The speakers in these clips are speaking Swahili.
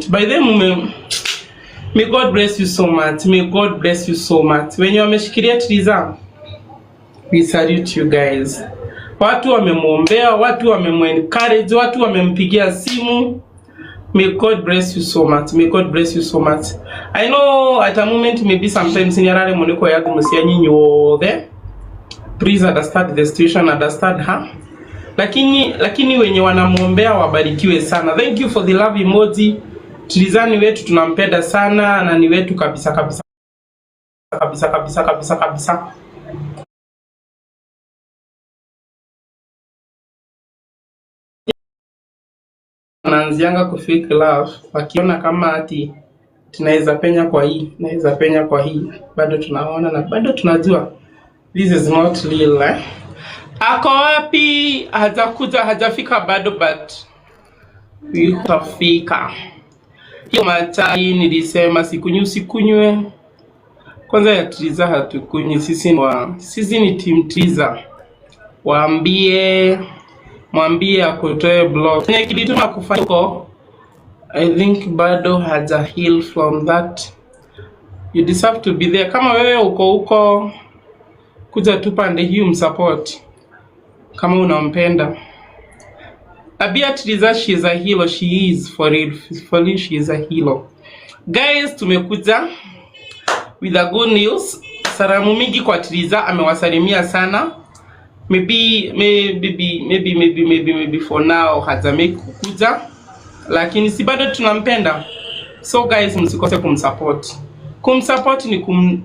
By the way, may God bless you so much. May God bless you so much. Wenye wameshikilia Triza, we salute you guys. Watu wamemwombea, watu wamemuencourage, watu wamempigia simu. May God bless you so much. May God bless you so much. I know at a moment maybe sometimes nyarare muniko yagu musia nyinyi wothe. Please understand the situation, understand her. Lakini wenye wanamwombea wabarikiwe sana. Thank you for the love emoji. Triza ni wetu, tunampenda sana na ni wetu kabisa kabisa kabisa kabisa kabisa kabisa. Wanaanzianga kufake love wakiona kama ati tunaweza penya kwa hii, naweza penya kwa hii, bado tunaona na bado tunajua this is not real, eh? Ako wapi? Hajakuja, hajafika bado, but itafika. Hiyo machai nilisema sikunywi, usikunywe. Kwanza ya Triza hatukunywi sisi, sisi ni team Triza. Waambie, mwambie akutoe block. Kwenye kilituma kufanya huko, I think bado haja heal from that. You deserve to be there. Kama wewe uko huko, kuja tu pande hii umsupport kama unampenda. Abia Triza, she is a hero. She is for real. For real, she is a hero. Guys, tumekuja with a good news. Salamu mingi kwa Triza, amewasalimia sana. Maybe maybe maybe maybe maybe maybe for now hajamake kukuja, lakini si bado tunampenda. So guys, msikose kumsupport. Kumsupport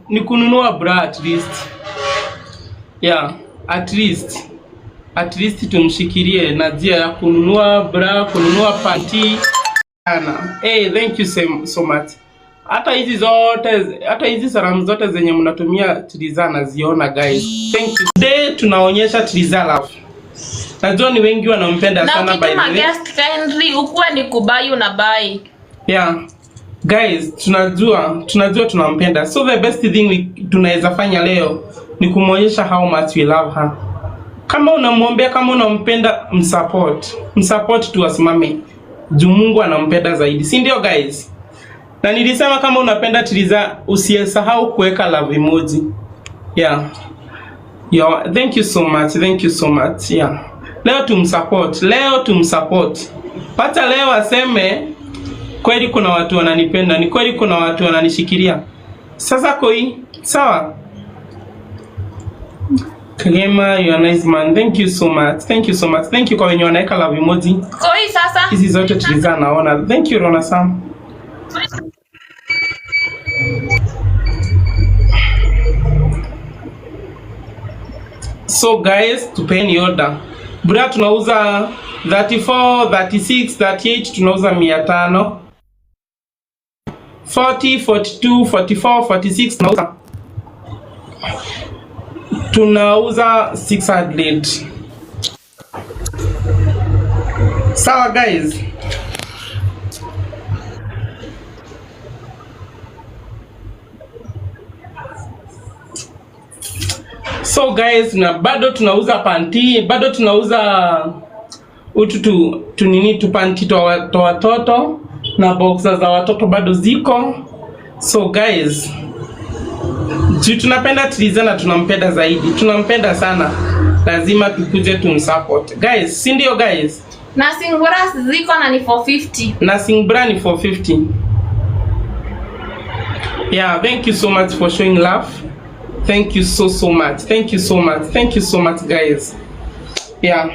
ni kununua bra at least. Yeah, at least at least tumshikilie na njia ya kununua bra, kununua panty sana. Hey, thank you so, so much. Hata hizi zote, hata hizi salamu zote zenye mnatumia Triza naziona guys. Thank you. Today tunaonyesha Triza love. Najua ni wengi wanampenda Na sana by the ukituma way. guest kindly ukuwe ni kubuy una buy. Yeah. Guys, tunajua tunampenda. So the best thing tunaweza fanya leo ni kumwonyesha how much we love her. Kama unamwombea, kama unampenda, msupport. Msupport tu asimame. Juu Mungu anampenda zaidi. Si ndio guys? Na nilisema kama unapenda Triza usisahau kuweka love emoji. Yeah. Yo, thank you so much. Thank you so much. Yeah. Leo tumsupport. Leo tumsupport. Pata leo aseme kweli kuna watu wananipenda, ni kweli kuna watu wananishikilia. Sasa koi, sawa? Kagema, you are nice man. Thank you so much. Thank you so much. Thank you kwa wenye wanaweka love emoji. Koi sasa. Hizi zote Triza naona. Thank you Rona Sam. So guys, tupeni order. Bra tunauza 34, 36, 38 tunauza 500. 40, 42, 44, 46 tunauza 600. Sawa guys. So guys, na bado tunauza panty, bado tunauza utu tu tunini tupanty twa watoto na boxer za watoto bado ziko. So guys, juu tunapenda Triza na tunampenda zaidi, tunampenda sana, lazima tukuje tumsupport guys, si ndio guys? Nursing bras ziko na ni 450. Nursing bra ni 450. Yeah, thank you so much for showing love. Thank you so so much. Thank you so much. Thank you so much guys. Yeah.